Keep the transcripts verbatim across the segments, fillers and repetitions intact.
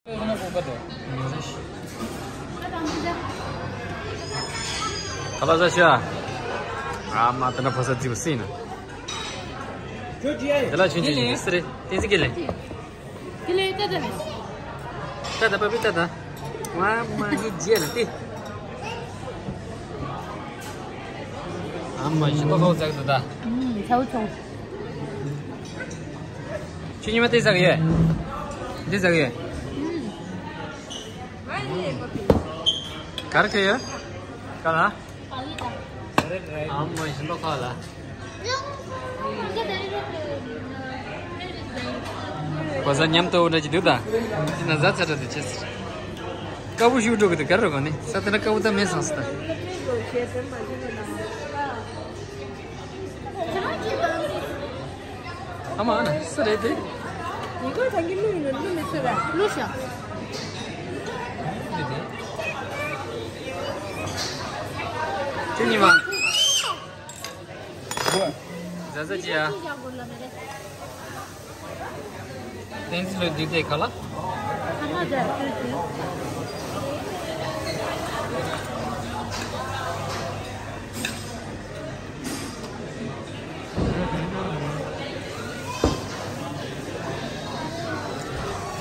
ཁ་པར་ཟ་ཤ། ཨ་མ་ད་ན་ཕོ་ས་རྫི་བ་སྲིད་ན། དེ་ལ་ཆུན་ཆུན་ཆུན་སི་རེད་ཏིན་སི་ཀི་ལེ། ཀི་ལེ་ཏ་ཏ་ལེ། ཏ་ཏ་པ་པི་ཏ་ཏ། ཝ་མ་ཧི་ཇེ་ལ་ཏི། ཨ་མ་ཞི་ཏོ་ཁོ་ཛག་ཏུ་ཏ། ཨུམ་ཚའུ་ཚོང་། ཁྱོད་ཉི་མ་དེ་ཟ་གི་ཡོད། འདི་ཟ་གི་ཡོད། ག་རེ་ཁྱོད་ཡོད། ག་ལ། ཨ་མ་ཞིམ་པ་ཁ་ལ། གོ་ས་མཉམ་དུ་འདྲ་ཅིག་འདུག་ད། ཅི་ན་ཟ་ཚ་འདྲ་དུ་ཆེ་ཟེར། དཀར་པོ་ཞུ་འགྲོ་གི་འདུག་ག་རེ་གོ་ནི་ས་དེ་ན་དཀར་པོ་ད་མེད་སོང་ཟེར་ད། ཨ་མ་ཨ་ན་སུ་རེད་དེ། ཉིན་གུང་ཐང་གི་བླུགས་ཡིན་ན་བླུགས་མི་ཚོད་ར། བླུགས་ཤག་ཁྱོད་གཉིས་མ། ཟ་ཟ་ཅི་ཡ། བསྟན་འཛིན་ལོས་འདི་དེ་ག་ལ།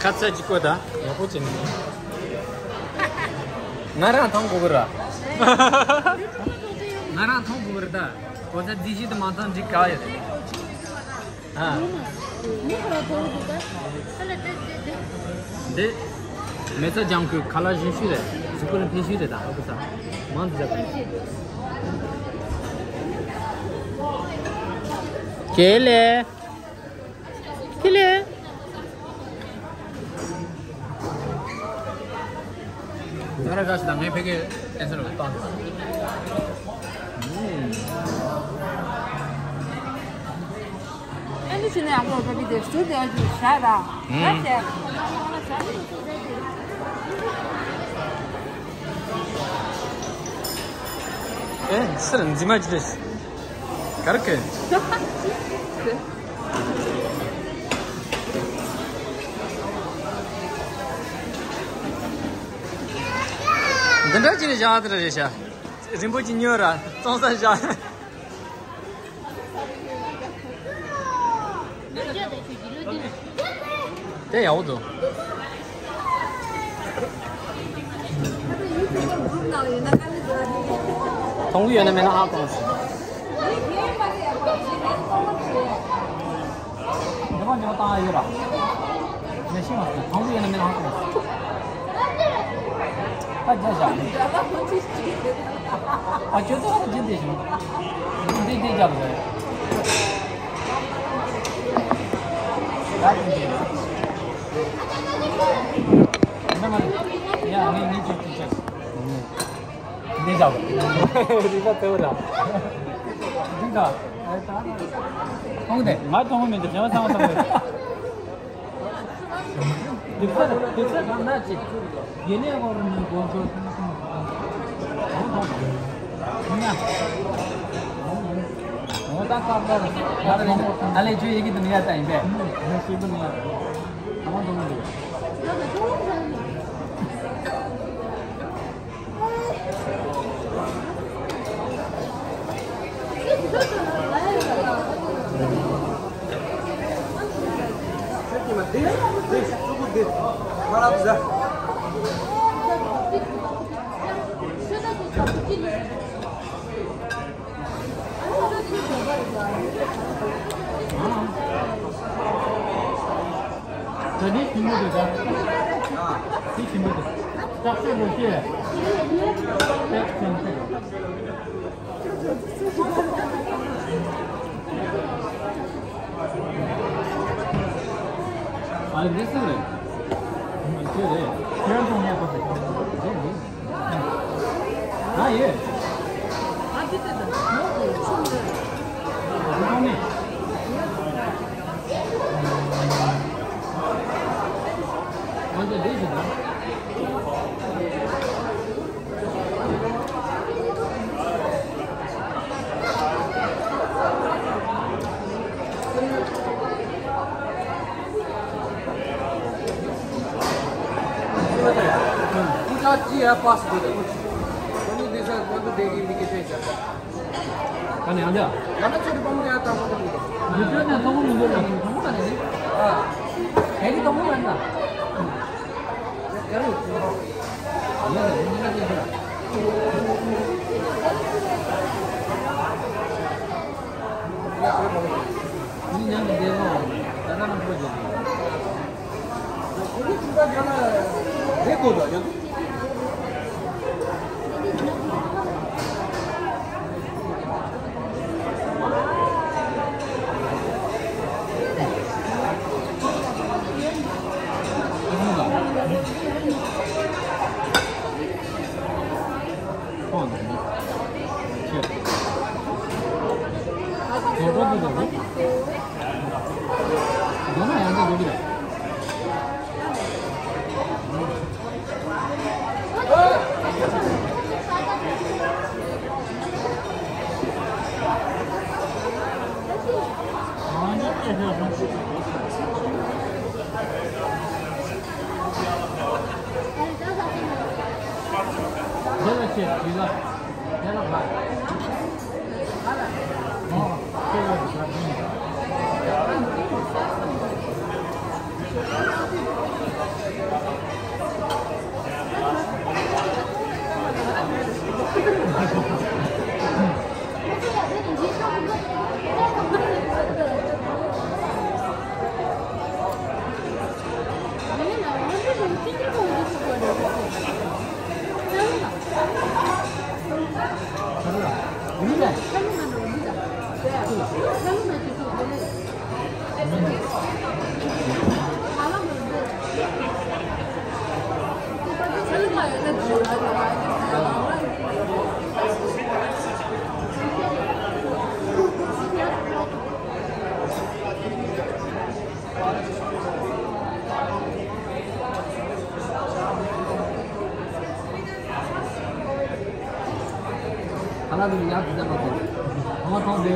ཁ་ཚ་ཅིག་བཀོད་ད། ཡག་པོ་བྱས་ནས། ང་རང་མཐོང་དགོས་ཀྱི་ར། ང་རང་མཐོང་དགོས་ཀྱི་ར་ད། གོ་ཚ་རྫི་བཞི་དུ་མ་མཐོང་འགྲིག་ག་ཡོད། ཨ། འདི། མེ་ཚ་ལྗང་ཁུ་ཁ་ལག་བཞི་ཤུ་རེད། གཟུགས་པོ་ལ་ཕན་ཤུ་རེད་ད་ཨ་ཁུ་ཚ། མང་དུ་བཞག་ཁེ་ལེ། ཁེ་ལེ། ད་ར་ག་ཞིག་དང་ངའི་ཕ་གིར་ཨེ་ཚོར་བཏང་། ཨ་ནི་ཕྱི་ནས་ཡག་པོ་བབས་པའི་དེབ་སུ་དེ་ཨ་ཅུ་ཤ་ར། ཤ་བྱས། ཨེ་སིར་འཛིན་མ་ཅི་རེད། གར་ཁེ། འདི་འདྲ་ཅི་རེད་བཞག་དེ་རེད་ཤ། རིན་པོ་ཆེ་ཉོས་ར་བཙོང་ས་བཞག་དེ་ཡག་པོ་འདུག་མཐོང་གི་ཡོད་ན་མེད་ན་ཧ་གོ་མ་སོང་། འདི་མ་འདི་མ་བཏང་ཡ་ཡོད་ར། ནས་ཤི་མ་སོང་། གང་དུ་ཡོད་ན་མེད་ན་ཧ་གོ་མ་སོང་། ཨ་ཅག་ཞག་ཨ་ཅོ་ཏོ་ཨ་ཅི་འདི་ཞིག་འདི་འདི་རྒྱབ་རེད། ད་འདི་འདི་འདི་མ་རེད། ཡ་ངས་ངས་ཅོ་ཅོ་ཅོ། འདི་བཞག་རིག་པ་གཙོ་བོ་ར། འདི་ག་ཨེ་ད་ནི་མཐོང་དེ། ང་མཐོང་མི་འདུག་བྱས་པ་ཚང་མ་མཐོང་མི་འདུག་དེབ་ཚར་དེབ་ཚར་གང་ན་ཅིག་ཡེ་ནས་འོར་ནི་དགོང་དྲོ་ཐུང་ཐུང་མཐོང་མཐོང་ཡ། འོ་ད་ཁ་པར་ང་མཐོང་ཨ་ལས་ཁྱོད་ཡི་གེ་དུ་མི་ཡ་ད་ཡིན་པས། ང་ཤེས་པ་མི་ཡ། ད་མ་མཐོང་མི་འདུག་ད་ནི་ཐིམ་མོ་དེ་ད། དེ་ཐིམ་མོ་དེ། སྐྲག་སྐྲག་རོ་ཤེས། ཨ་འདི་སུ་རེད། ཁྱོད་རེད། ཁྱོད་ཚོ་ངས་གོ་ཟེར། ཨ་ཡེ། ཨ་ཙི་ཙི་ཙི། ཨ་ཙི་ཙི་ཙི། ཅི་ཡ་པཱས་དགོས་དེ། ཁོ་ནི་འདི་ས་ཁོ་ཚོ་དེ་གི་མི་གི་ཕེ་ཤ། ད་ནི་ཡང་འདི། ང་ཚོ་ཆེ་དུ་པང་ཡ་ད་ཁོ་ཚོ་མི་གི། འདི་ཚོ་ནས་ཐོག་མོ་མི་འདུག་ལ་ཐོག་མོ་ད་ནི་ནི། ཨ། ཨེ་ནི་ཐོག་མོ་ཡང་ན། ཡ་རུ། ཡ་རུ་ཡ་རུ། ཡ་ཁོ་ཐོག་མོ། ནི་ཉམས་ཀྱི་འདས་ལོ། ད་ད་ནང་ཁོ་ཚོ། ཁ་ལག་འདི་ཡག་ཏུ་བསྟན་པ་དང་། ཐོག་མ་ཐོག་འདི།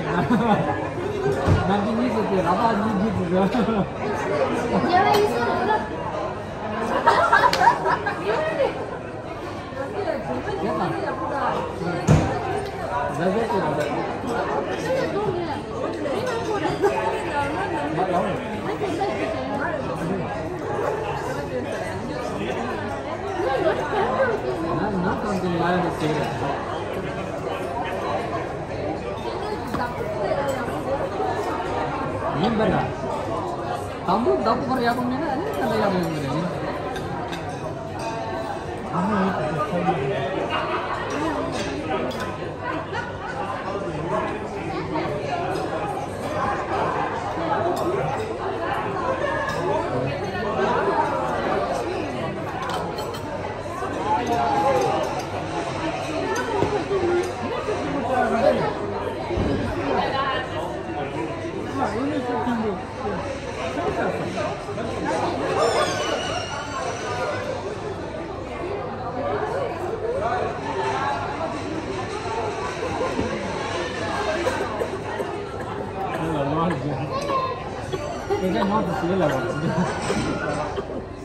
ནམ་རྒྱུན་གཉིས་སུ་སྟེ་ར་བ་གཉིས་རྒྱུད་དུ་ཟེར། རྒྱལ་བའི་ཡིད་སུ་རུ་ར། ཡིན་པ་ར། དང་པོ་བདག་པོ་ཁར་ཡག་པོ་མེད་ན་ཨ་ནི་ད་ལྟ་ཡག་པོ་ཡོང་གི་རེད།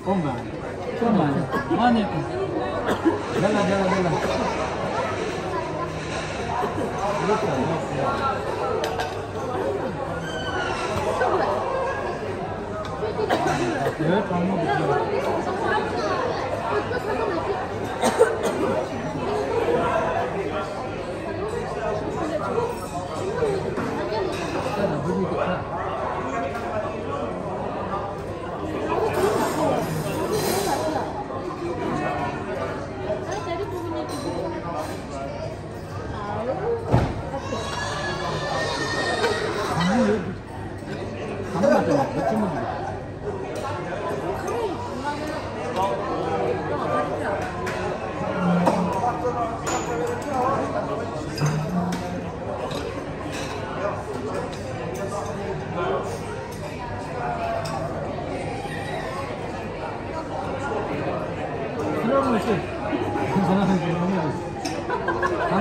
ཨོ་མ། ཨོ་མ། མ་ནི། དེ་ལ་དེ་ལ་དེ་ལ། ད་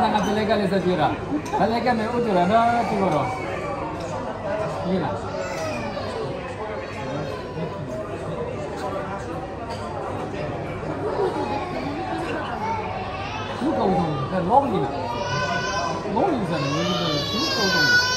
ང་ཚོ་ལས་ཀ་ལས་ས་ཅིག་ར། ད་ལས་ཀ་མེད་ཨུ་ཚུགས་ར་འདྲ་ཅིག་གོ་རོ། ཡིན་ལ། ལོག་ཡིན་ན། ལོག་ཡིན་ཟེར་ན་ངས་འདི་ལྟར་ཞུ་ཐུབ་ཐུབ།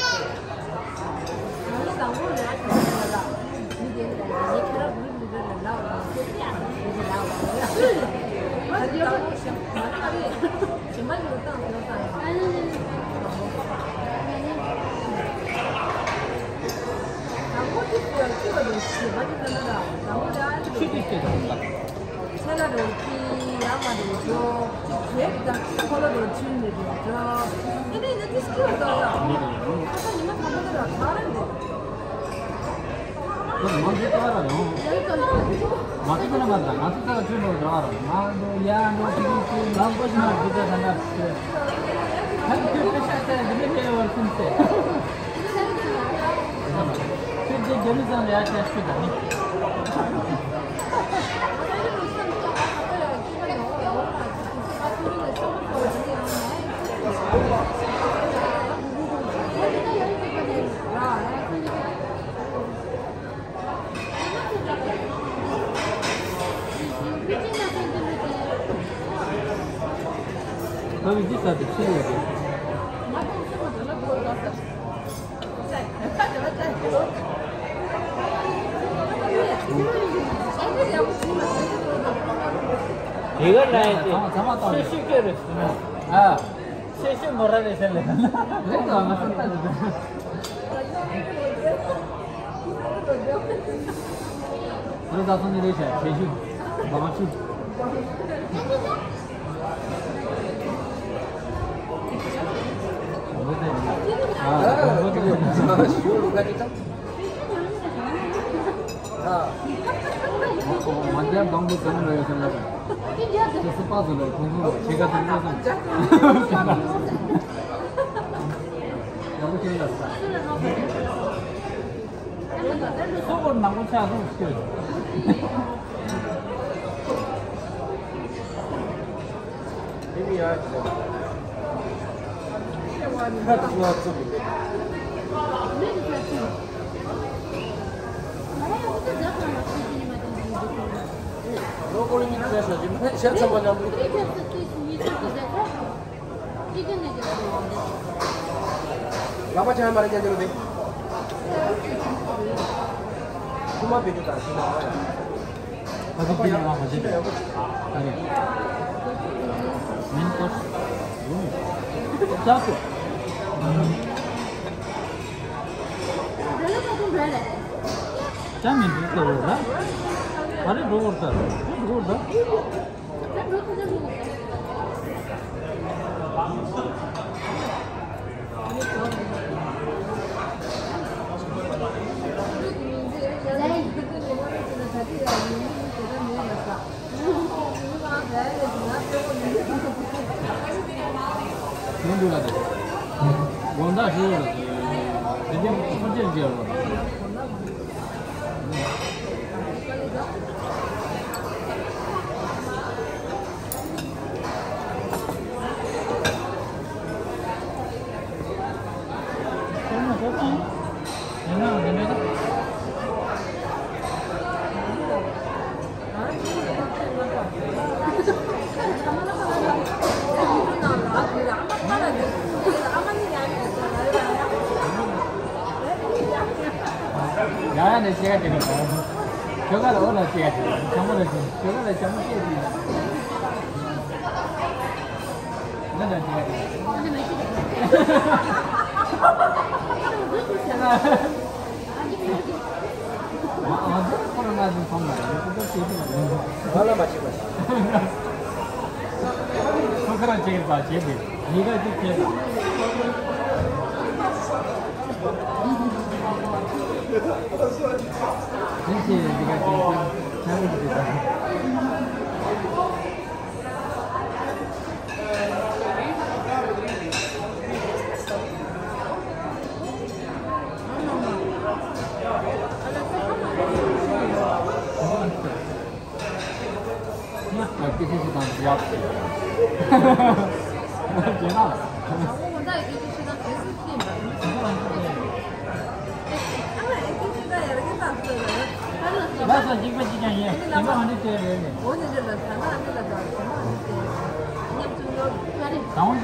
ཆེད་དུ་སྐྱེས་པ་ལ། ཚེ་ལ་རོལ་གྱིས་ཡ་མ་རེད་འགྲོ། གཅིག་བྱས་དང་གཅིག་ཁོ་ལ་རོལ་ཕྱིན་ནས་རེད་འགྲོ། ཨེ་ནས་ནི་དེ་སྐྱེ་བ་དང་ཡ། ཁ་ས་ཉི་མ་ཐམ་པ་དེ་ལ་ག་རེ་འདུག་ང་ཚོ་ལྟ་ར་ཡོང་། ང་ཚོ་ལྟ་ན་མ་ད་ང་ཚོ་ལྟ་ཆོས་འགྲོ་འགྲོ་ར། ང་འགྲོ་ཡ་འགྲོ་ཅིག་ཅིག་ལམ་པོ་ཞིག་ན་འདི་ལྟ་ད་ན་ཆོས། ཁ་ཁྱོད་པེ་ཤ་ཏ་འདི་ནས་ལས་བར་ཁུམ་སྟེ། ཁྱོད་ཀྱི་རྒྱ་མི་ཚང་ལ་ཡ་ཆ་ཤོད་ད་ནི། ཨ་མི་འདི་ས་དེ་ཕྱིར་ཡོད་རེད། དེ་ག་ན་ཡིན་ཏེ། ཚང་མ་ཚང་མ་བཏང་ཤོད་ཤོད་ཀྱི་རེད། ཨ། ཤེས་ཤེས་མོ་ར་རེད་ཟེར་ལེ། རེད་དོ། ང་སེམས་ཐག་རེད། རེད་ད་སོང་ནི་རེད་ཤག་ཤེས་ཤེས་མ་མ་ཆུ། ཞུ་ལུག་ག་ཅི་ད། མ་རྒྱབ་དང་པོ་ཟ་ན་ལ་ཡོད་ཟེར་ལ། ཁྱེད་སུ་པ་ཟེར་ལ་ཁོང་ཁོང་ལ་ཁྱེད་ཀ་དང་པོ་ཟེར། ཡག་པོ་ཁྱེད་ལ་ཟ། སོ་སོར་ནང་པོ་ཆགས་སོང་ཁྱོད། ལག་པ་ཆ་མ་རེ་ཅན་དེ་ལོ་དེ། ཁུ་མ་བེད་སྤྱོད་དང་ཁུ་མ། ཨ་ཁུ་དེ་ཡང་ང་ཧ་ཅང་ཨ་རེ། མིན་ཏོ། ཡོང་། ཅག་ཏུ། ཅག་མིན་ཏོ་ལྟ་བུ་ར། ཨ་རེ་འགྲོ་བར་ལྟ། འགྲོ་བར་ལྟ། ཡོང་འདུག་ལ་དེ། དགོང་དག་ཞུ་ཡོད་ལ། དེ་འདྲའི་ཐུགས་རྗེ་ཆེ་ལ། ཡ་ཡ་ནས་སྐྱེ་ག་དེ་ག་ཁྱོད་ག་ལ་འོ་ལ་སྐྱེ་ག་དེ་ཆང་མོ་ལ་སྐྱེ་ཁྱོད་ག་ལ་ཆང་མོ་སྐྱེ་དེ་ང་ལ་སྐྱེ་ག་དེ། ང་ང་ཚོ་ཁོ་རང་ང་ཚོ་མཚམས་ལ་ཡོད་ཁོ་ཚོ་སྐྱེ་གི་ལ་ཡོད། ང་ལ་མ་བྱེད་པ་ཞིག་ཁོ་ཁོ་རང་སྐྱེ་གི་ལ་བྱེད་དེ། ཡི་ག་ཅིག་བྱས་ལ། ཡིན་ཞེས་འདི་ག་ཅིག་ཅང་ཅང་རིག་འདི་དང་། ཡ། སྐད་ཆ་ཞིག་དང་ཡག་ཞིག་རྒྱལ་ན། ལགས་སོ། གཅིག་པ་གཅིག་ཀྱང་ཡིན། དེ་མ་འོ་ནི་དེ་རེད་ལས། ད་འོ་ནི་དེ་ལ་ད་ན་ཨ་ནི་ལ་ད་དེ་མ་འོ་ནི་དེ། མཉམ་དུ་ལོ། ད་རེད། ད་འོ་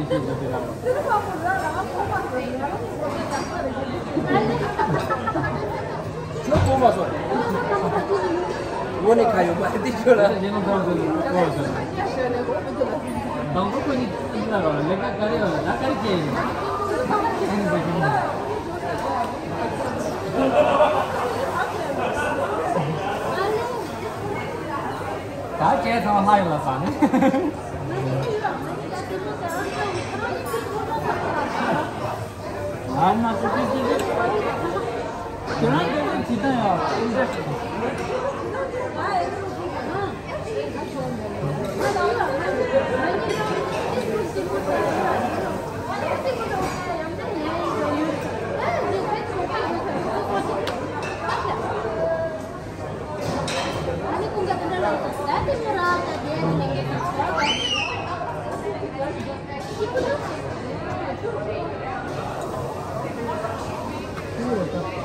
ཁྱོད་གོ་མ་སོང་། དངོས་གནས་ཁ་ཡོད་མ་རེད་དེ་ཁྱོད་ལ། དང་པོ་ཁོ་གཉིས་ལ་རོགས་ལས་ཀ་ག་རེ་ཡོད་ལ་ད་ག་རེ་བྱས་ཡིན། ད་བྱས་ཚང་མ་ལྷ་ཡོད་ལ་ཟ་ནི། ཨ་ན་ཏི་ཏི་ཏི་ཏི། ཁྱེད་རང་ཁྱེད་རང་ཇི་ལྟར་ཡང་།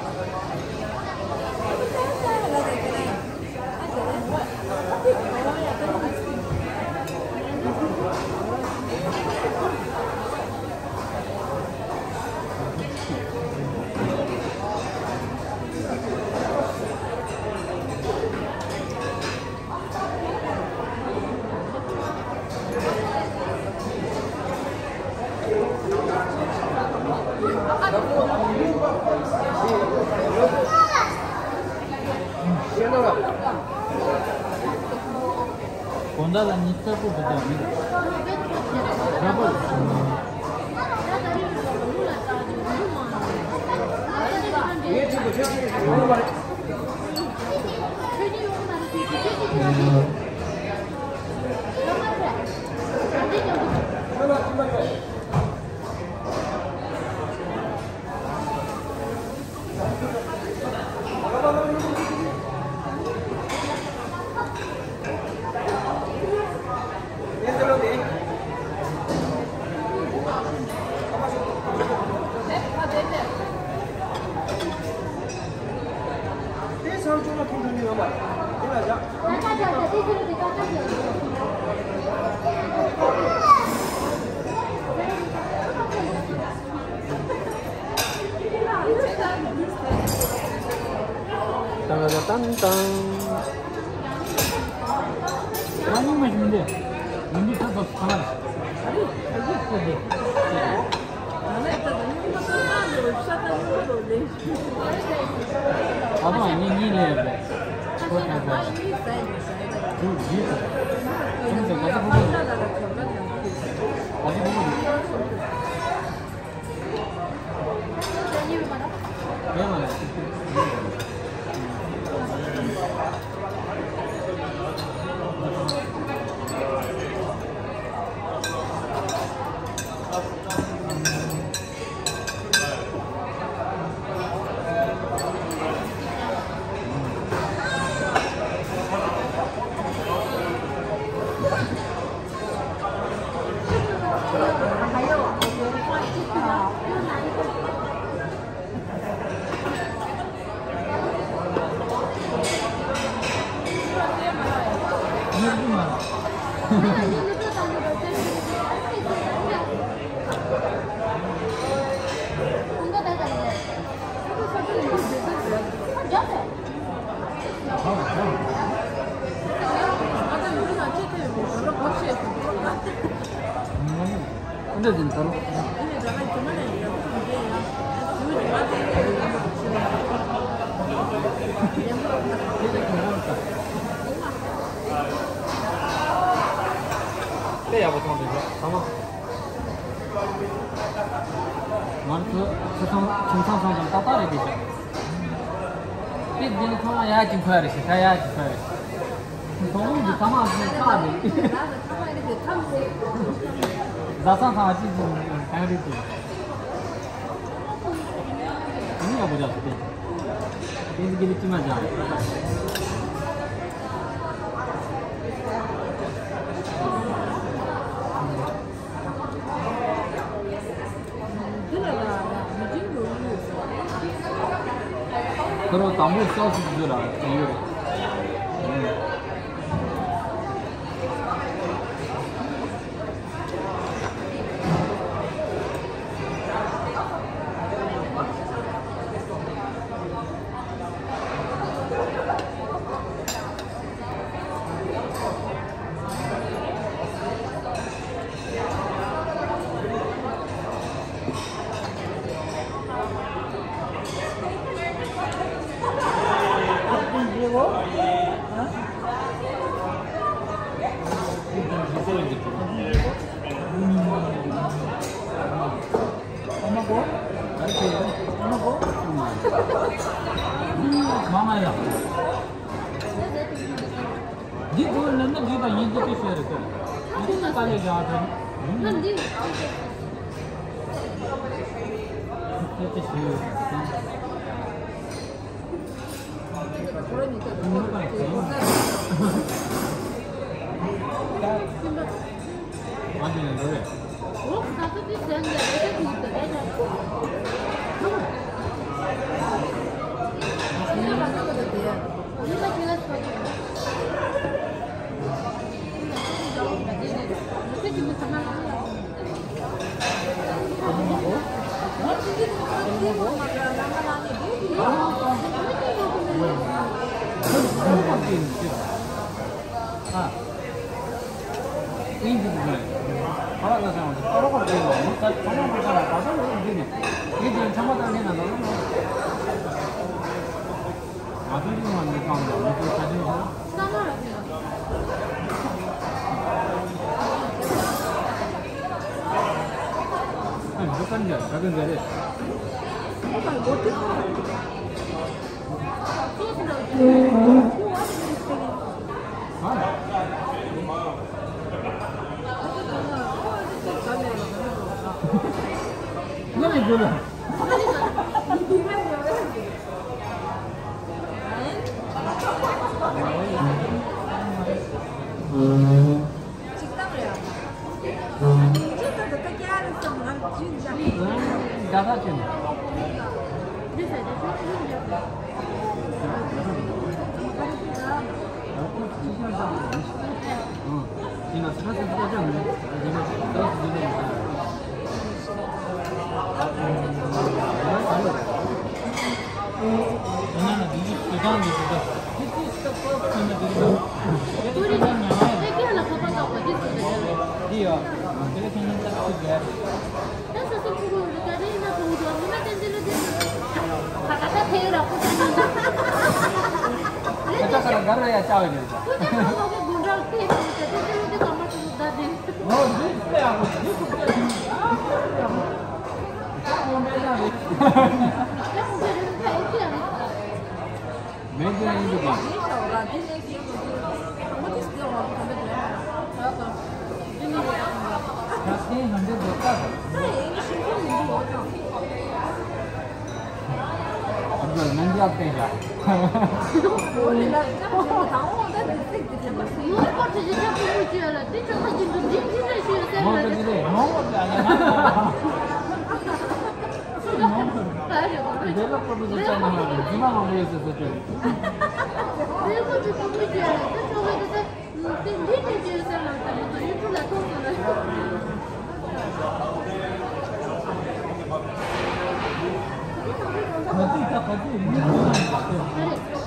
དགོང་དག་ལ་ཉི་ཤུ་རྩ་དགུ་འདུག་ད་མི་འདྲ་པོ། ཏང་ཏང་ཏང་ཏང་། ཨ་ནི་མ་ཞིག་མི་འདུག་མི་འདུག་ད་ཚོ་ཁ་ལ། ཨ་ནི་ཨ་ནི་ཁ་ལ། ཨ་ནི་གཉིས་ལས་རེད། ཁོ་ཐང་ཐང་། ཁོ་ཡིས་ཟེར། ཁྱིམ་ཚང་ག་ཚོད་ཕོག་གི་འདུག་ག་ཚོད་ཕོག་གི་འདུག་འདི་འདི་ལྟར། དཔེ་ཡག་པོ་མཐོང་འདུག་ཚང་མ། ང་ཚོ་ཁྱིམ་ཚང་ཁྱིམ་ཚང་སོང་ཙང་ཏག་ཏག་རེད་པས་ཤག་དེ་འདི་ནི་ཁོ་རང་ཡར་ཅིག་འཁོར་ཡ་རེད་ཤག་ད་ཡར་ཅིག་འཁོར་ཡ་རེད། དོགས་སློང་གི་ཚང་མ་ཚང་ཚང་རེད། བཟའ་ཚང་ཚང་ཅིག་ཅིག་གང་རེད་དེ། ཨ་ནི་ཡག་པོ་རྒྱག་སོང་སྟེ། ཏན་ཏན་གི་ལི་ཅི་མ་བྱ། ཁོ་རང་དང་པོ་སོགས་སུ་བཟོས་ལ་བྱས་ཡོད་རེད། མ་ང་ཡ། འདི་དགོས་ལབ་ན་འདི་དང་ཡིན་འདི་ཅི་ཤེས་རེད་ཟེར། འདི་ནི་དཀའ་ལས་བཞག་ཟེར། ན་འདི། ཅི་ཅི་ཤེས་ཡོད་ཟེར།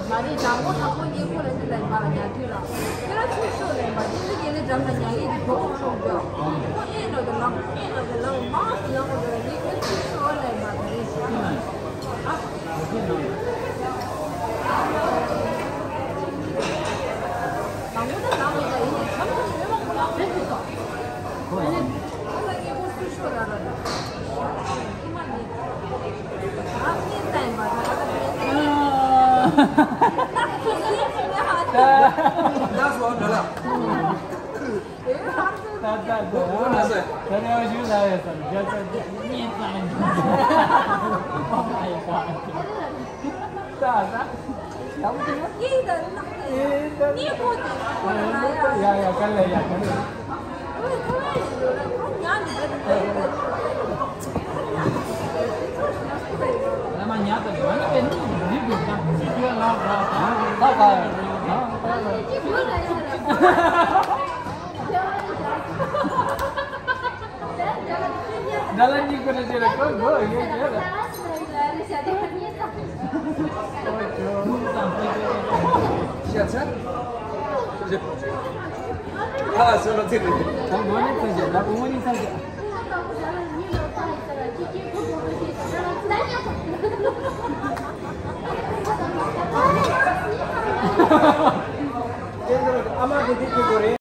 མ་རེད། དང་པོ་དང་པོ་ངས་ཁོ་ལ་འདི་ལ་ཡིན་པ་ལ་ཉལ་དུས་ལ། ཁྱེད་རང་ཚུར་ཤོག་ལ་ཡིན་པ། འདི་འདི་གས་ལས་འགྲམ་ལ་ཉལ་ཡིན། འདི་གོ་ཤོག་འདི། ཁོ་ཨེ་འགྲོ་དེ་ལངས། ཁོ་ཨེ་འགྲོ་དེ་ལངས། མང་དུ་ཡོང་དགོས་རེད། ངས་ཁྱེད་ཚུར་ཤོག་ལ་ཡིན་པ་དེ་རེད། ཨ། དང་པོ་ད་ལངས་ཡིན་པ་ཡིན་ནས་འགྲམ་དུ་ཡོད་པ་ཁོ་ལ་རེད་ཟེར་སོང་། ཁོ་ལ་ངས་ཁོ་ཚུར་ཤོག་ལ་ར་ལ། ཨ་ངས་ལྟ་ཡིན་པ་ད་ད་ད། ད་སོང་ད་ལ། ད་ད་ད་ད་ད་ད་ཞུ་ལ་ཡོད་ས་རྒྱ་ཚ་རྒྱ་ཉེ་ཙང་། ད་ད་ཡག་པོ་དེ་ཡིན་ད་ན། ཡིན་ད་ན། ཡ་ཡ་ག་ལ་ཡ་ག་ལ། ཨོ་ཁོ་ཡིན་ད་ན་ཁོ་ཉག་ནི་ད་ད་ད། ལ་མ་ཉག་ད་ད་ན་པེ་ནི་རི་དུ་ད་ཅི་དུ་ལ་ད་ད་ད་ད་ད། ད་ལ་ཉིག་གོ་རེ་རེ་ལ་ཀོ་གོ་ཡེ་ཡེ་ལ། ཤ་ཚ། ཁ་ལ་སོ་ལོ་ཚིག་རེད། ད་མོ་ནི་ཚ་ཞེ་ད་བུ་མོ་ནི་ཚ་ཞེ།